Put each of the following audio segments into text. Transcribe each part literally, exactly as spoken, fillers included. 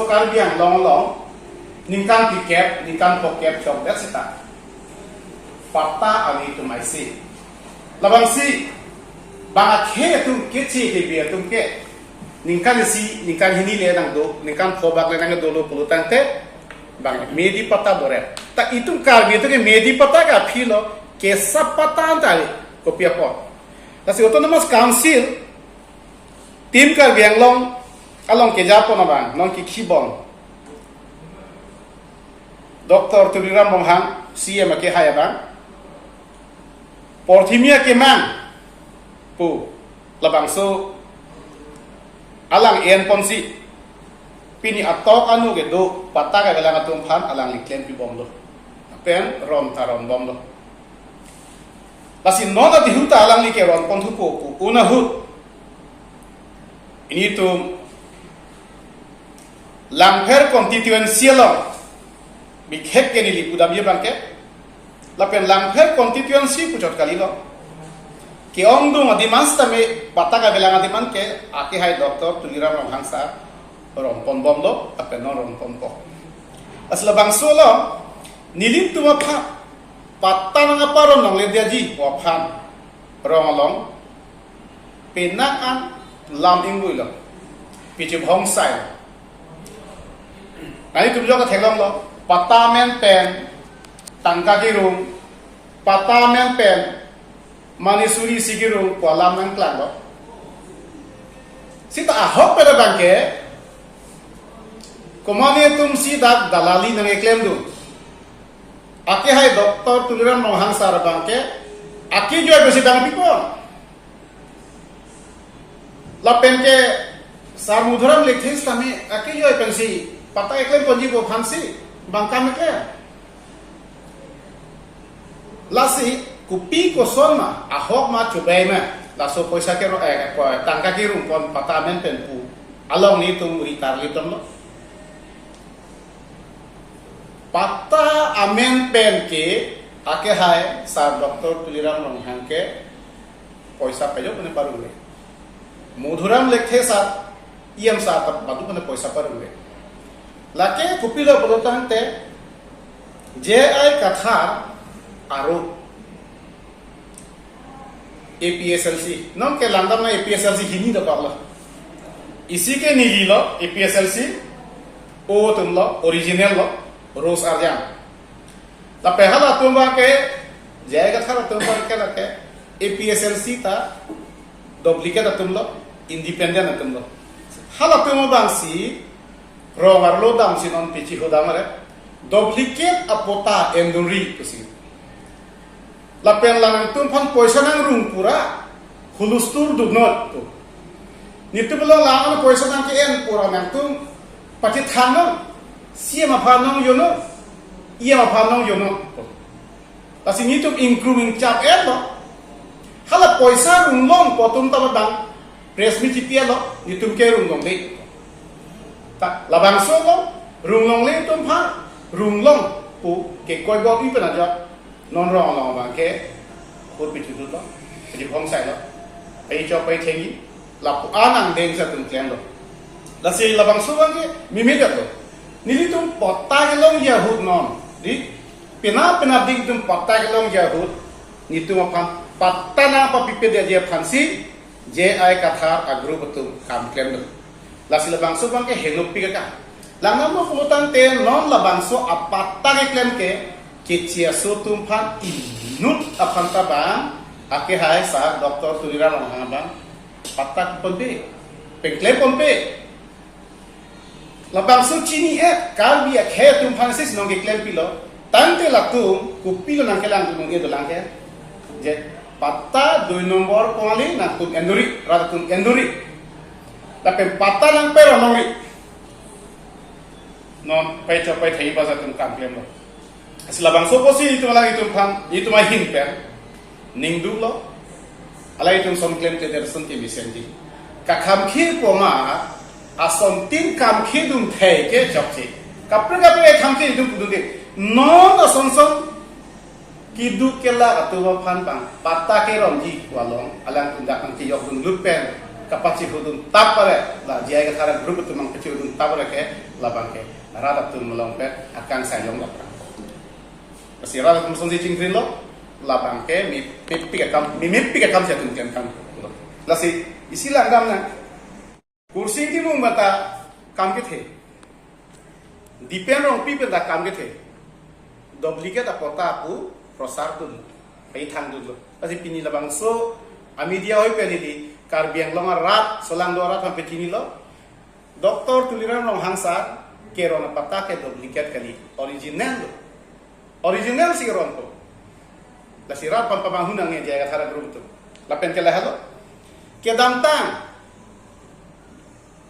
Karbi Anglong along ningkan phlikep, ningkan phokep chokdet seta patta ave itum aisi. Labangsi bang akhei atum ke, che kebi atum ke ningkan isi, ningkan hini le nangdo, ningkan phobak le nangdolo pulo tangte bang medi patta bor-et. Ta itum Karbi atum ke medi patta ke aphi lo, kesap patta anta ave, kopi apot. Lasi Autonomous Council, Team Karbi Anglong along kejapon abang, non kikhibong Doctor Tuliram Ronghang, C M akehai abang, porthimi akemang pu labangso alang enponsi, pini atok anu kedo patta kavelang atum aphan alangli klempibomlo. Pen ron ta ronbomlo. Lasi non adihuta alangli ke ronpon thupo pu un ahut, ilitum Langpher constituency along bikhek ke neli pudamji abang ke, lapen Langpher constituency puchot kalilo, ke-ongdung adiman sitame patta kavelang adiman ke akehai Doctor Tuliram Ronghang sir ronponbomlo, lapen non ronponpo. Lasi labangso along nelitum aphan patta nangparon nangledetji pu aphan rong along penang an lam ingbuilo, pichibhongsai. Nelitum jok theklonglo, patta amen pen tangka kerung, patta amen pen mane suri isi kerung pu alam nangklanglo. Seta ahok pen abang ke komatne atumsi dak dalali nangkeklemdun, akehai Doctor Tuliram Ronghang sir abang ke akejoi pensi dang pipon. Lapen ke sar Madhuram Lekthe sitame akejoi pensi patta keklemponji pu aphansi bang kam keklem. Lasi kopi koson ma, ahok ma, chobei ma, laso poisa ke ro-, eh, ko-, tangka kerungpon patta amen pen pu along nelitum ritar litum lo. Patta amen pen ke akehai sar Doctor Tuliram Ronghang ke poisa pajok mane parungre. Madhuram Lekthe sir, E M sir ta badu mane poisa parungre. Lake kopilo pulo tangte, J I Kathar aro A P S L C. Non ke langdam na A P S L C hini dokoklo. Isi ke neli lo, A P S L C O atum lo, original lo, Rose Arjan. Lapen halatum abang ke, J I Kathar atum abang ke lake A P S L C ta duplicate atum lo, independent atum lo. Halatum abangsi rong arlo damsi non pichihodam are, duplicate apatta endunri pusi. Lapen la nangtum aphan poisa nangrung pura hulustur duknoi pu. Nelitum lo lang an poisa nangke-en pura nangtum pachethangnon, C M aphan nangjonon, E M aphan nangjonon pu. Lasi nelitum ingkrum ingchap-etlo. Hala poisa runglong pu atum ta bang press meet chipi-etlo, nelitum ke runglongle. Ta labangso lo, runglongle atum aphan runglong pu kekoi bor-i pen ajok non rong along abang ke hur pichudutlo, pichibhongsailo, paichok paithengji, lapu-an angdeng si atum klemlo. Lasi labangso abang ke mimidetlo. Nelitum patta kelongji ahut non, di, penap penap ding itum patta kelongji ahut, nelitum aphan patta nangpapipedetji aphansi J I Kathar a-group atum kam klemlo. Lasi labangso abang ke henopik akam. Langdamlo pulo tangte non labangso apatta keklem ke, keche aso atum aphan inut aphan ta bang, akehai sar Doctor Tuliram Ronghang abang patta ponpe, pengklem ponpe. Labangso chini-et Karbi akhei atum aphansi non keklempilo. Tangte latum kopilo nangkelangdun un-e dolang ke, je patta dui nombor kali nangtum endunri, rat atum endunri. Lapen patta nangperon longri. Non paichok paithengji basa atum kam klemlo. Lasi labangso apotsi itum alanglitum aphan, itum ahin pen ning duklo. Alanglitum ason klemkledet ason kemesenji. Kakhamkhir poma, asontin kamkhir dun thei ke chokche. Kaprek kaprek kamkhir itum pudunde. Non ason son keduk kelak atum aphan bang patta kerongji pu along alangtum dak nangkejokdunlut pen kapachihudun tap pare, la J I Kathar group atum nangpachihudun tap pare ke, labang ke rat atum along pen akangsai long dapra. Lasi rat atum asonsi chingkrinlo, labang ke mi, mepik akam, mi, mepik akam si atum klem tanglo. Lasi isi langdamnang. Kursing Timung bata kam kethe. Dipen Rongpi pen ta kam kethe. Duplicate apatta pu prosar dun, pathang dunlo. Lasi pini labangso amedia ahoi pen neli Karbi Anglong arat, solangdo arat aphan pachinilo. Doctor Tuliram Ronghang sir keron apatta ke duplicate kali, original lo. Original si keronpo. Lasi rat aphan pamanghu nangji J I Kathar group atum. Lapen ke lahelo. Kedamtang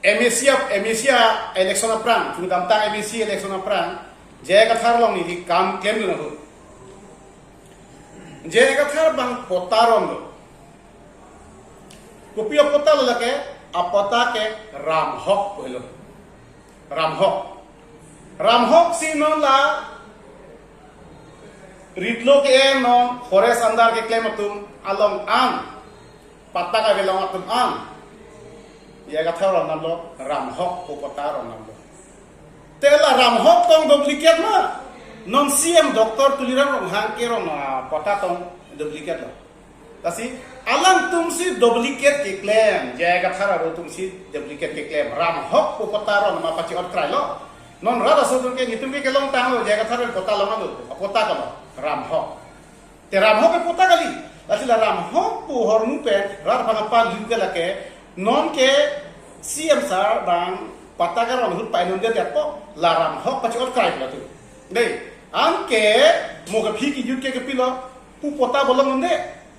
M A C, M A C election aphrang, kedamtang M A C election aphrang, J I Kathar along neli kam klemdun ahut, J I Kathar abang patta ronlo. Kopi apatta lo lake, apatta ke Ramhok pulo. Ramhok. Ramhok si non la ritlo ke non forest under keklem atum along an, patta kavelong atum an, J I Kathar rondamlo, Ramhok pu patta rondamlo. Te la Ramhok tong duplicate ma? Non C M Doctor Tuliram Ronghang keron apatta tong duplicate lo. Lasi alangtum si duplicate keklem, J I Kathar aru atum si duplicate keklem, Ramhok pu patta ron ma pachi-ot krailo. Non rat aso atum ke, netum ke kelongtanglo, J I Kathar pen patta longlo, apatta kalo, Ramhok. Te Ramhok ke patta kali. Lasi la Ramhok pu ahormu pen rat aphan panghu ke lake, non ke C M sir abang patta karon ahut painunde detpo, la Ramhok pachi-ot krai latum. Dei, anke mo kaphi kejut ke kepilo, pu patta bolong unde,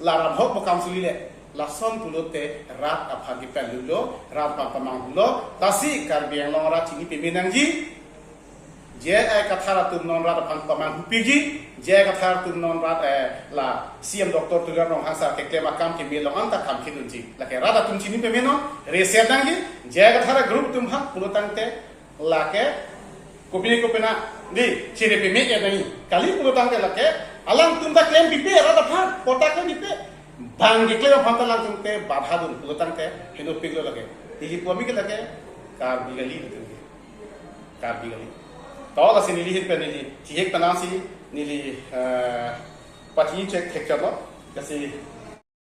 la Ramhok mo kam suli le. Lason pulote rat aphan kepalutlo, rat aphan pamanghulo, lasi Karbi Anglong arat chini peme nangji. J I Kathar atum non rat aphan pamanghu piji, J I Kathar atum non rat, eh, la C M Doctor Tuliram Ronghang sir keklem akam keme along anta kam kedunji. Lake rat atum chini peme non, reset nangji, J I Kathar group atum aphan pulo tangte, lake kopi kopi na, dei, chiri peme ke nangji. Kali pulo tangte lake, alangtum ta klem pipe, rat aphan, patta klem pipe. Bang keklem aphan ta alangtum te badha dun pulo tangte, heno piklo lake. Neli pu ami ke lake, Karbi kali betul ke. Karbi kali. To lasi neli hin pen neli, chihek tanang si, neli, eh, pachi chek thek chalo, lasi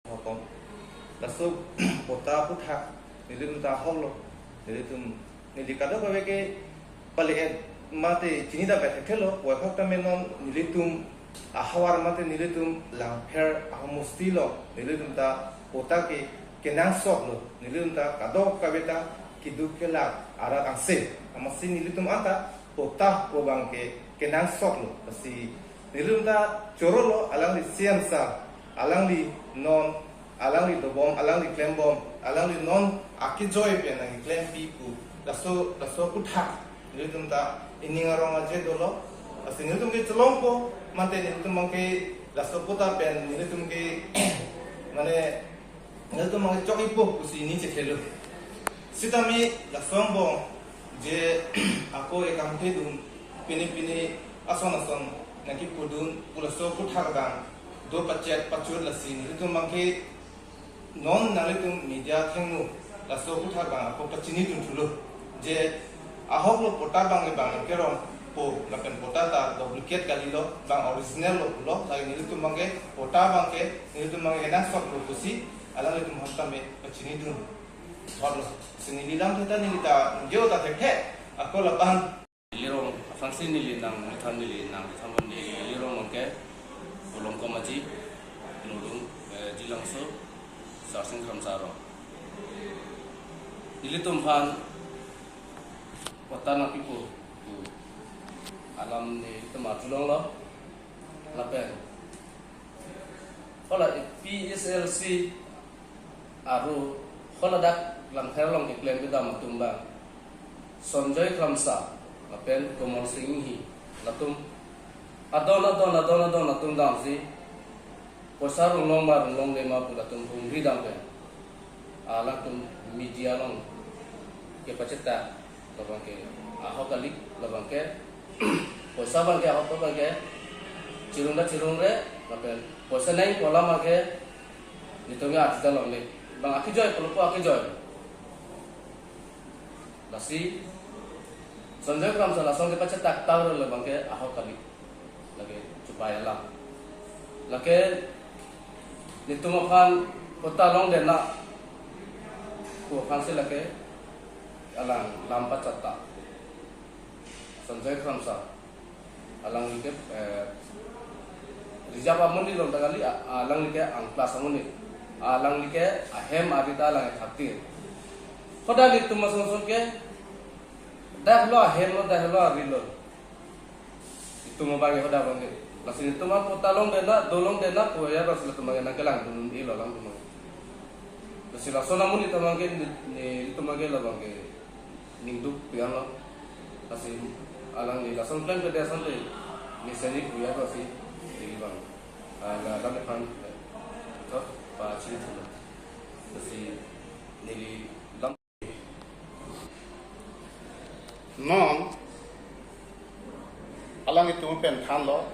Hokom. Laso patta aphuthak nelitum ta ahoklo. Nelitum, neli kadokave ke pali-et mate chinidam ethek thelo, puvoiphak tame non nelitum ahavar mate nelitum Langpher ahomosti along nelitum ta patta ke kenangsotlo, nelitum ta kadokave ta keduk kelak arat angse. Amatsi nelitum anta patta pu abang ke kenangsotlo. Lasi nelitum ta chorolo, alangli C M sir, alangli non, alangli dobom, alangli klembom, alangli non akejoi pen nangklempi pu. Laso, laso aphuthak nelitum ta ining arong aje dolo. Lasi nelitum ke chelongpo, mate nelitum abang ke laso patta pen nelitum ke mane nelitum abang ke chok-ipo pusi neli chethelo. Sitame laso angbong je ako ekam kedun, pini pini ason ason nangkepudun pu laso aphuthak abang do pachet pachut, lasi nelitum abang ke non nanglitum media athengno laso aphuthak abang ako pachinidun thulo. Je ahoklo, patta abang ke bang kerongpo lapen patta ta duplicate kalilo, bang original lo pulo, lake nelitum abang ke patta abang ke nelitum abang ke kenangsotlo pusi alanglitum aphan tame pachinidun thotlo. Si neli lam theta neli ta ningje-o ta thekthe, ako labang. Neli rong aphrangsi neli nangthan, neli nangthan, neli rong abang ke Volongkom Aji, Nulung, eh, Jilangso, Sarsing Kramsa arong. Nelitum aphan patta nangpipo pu alam nelitum arjulonglo. Lapen hala A P H L C aru haladak Langpher along keklem kedam atum abang Sonjoy Kramsa lapen Komol Sing Inghi, latum adon adon adon adon atum damsi poisa runglong ma runglongle ma pu latum hungri dam pen, ah, latum media along kepachethak, labang ke ahok kali, labang ke poisa abang ke ahok abang ke chirung ta chirungre, lapen poisa nangji pu alam abang ke netum ke arjuta longle. Bang akejoi, pulupo akejoi. Lasi Sanjoy Kramsa lason kepachetak tang role abangke ahok kali. Lake chupai alam. Lake netum aphan patta longdetnang pu aphansi lake alang lam pachethang. Sanjoy Kramsa. Alangli ke, eh, reserve amonit along ta kali, a-, alangli ke ang class amonit. Alangli ke ahem ari ta alang thaptir. Hadak netum asonson ke, dak lo ahem lo, dak lo ari lo. Itum abang ke hadak abang ke. Lasi netum an patta longdetnang, do longdetnang, pu ya lasi netum abang ke nangkelangdun-un-elo alang atum abang ke. Lasi lason amonit abang ke, ne, netum abang ke labang ke ningduk pian lo. Lasi alangli lason klem kedo asonte, ne seni pu ya lasi, neli abang. Ah, la, la, la, pan, eh, to, pa, chili thula. Lasi neli lam. Non, alanglitum pen thanlo,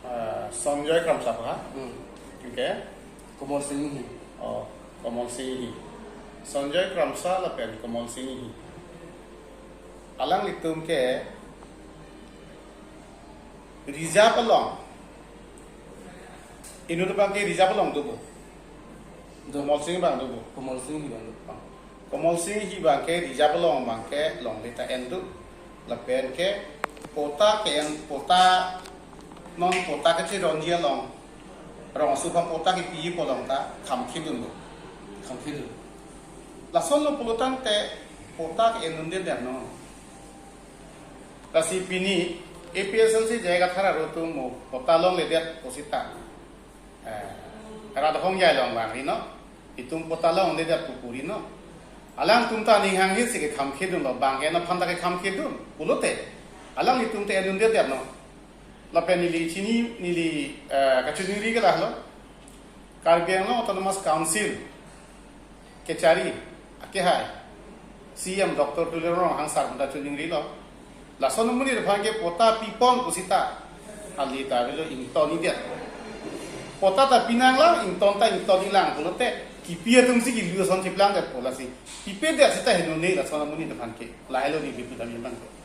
eh, Sanjoy Kramsa ha? Hmm. Okay. Komol Sing Inghi. Oh, Komol Sing Inghi. Sanjoy Kramsa lapen Komol Sing Inghi. Alanglitum ke reserve along. Inut abang ke reserve along do bo. Do. Komol Sing abang do bo. Komol Sing Inghi abang do. Komol Sing Inghi abang ke reserve along abang ke longle ta en do. Lapen ke patta ke-en, patta, non patta kechironji along, rong aso aphan patta kepi pu along ta kham khedun do. Kham khedun. Lason lo pulotangte patta ke-endundedet non. Lasi pini A P H L C J I Kathar arat atum mo patta longledet pusita, eh, rat ahongjai along vangri non. Itum patta longledet pu puri non. Alangtum ta aning hanghe si kekham khedun lo, bang ke-en aphan ta kekham khedun pulote, alanglitum ta endundedet non. Lapen neli chini, neli, eh, kachiningri ke lahelo. Karbi Anglong Autonomous Council kechari akehai C E M Doctor Tuliram Ronghang sir aphan ta chiningrilo. Lason amonit aphan ke patta pipon pusita, kali ta avelo, ingtondedet. Patta ta pinanglang, ington ta ingtonlang pulote, kipi atum si kilu ason chiplangdetpo lasi. Pipedet seta henone lason amonit aphan ke. Lahelo neli pu tami abang ke.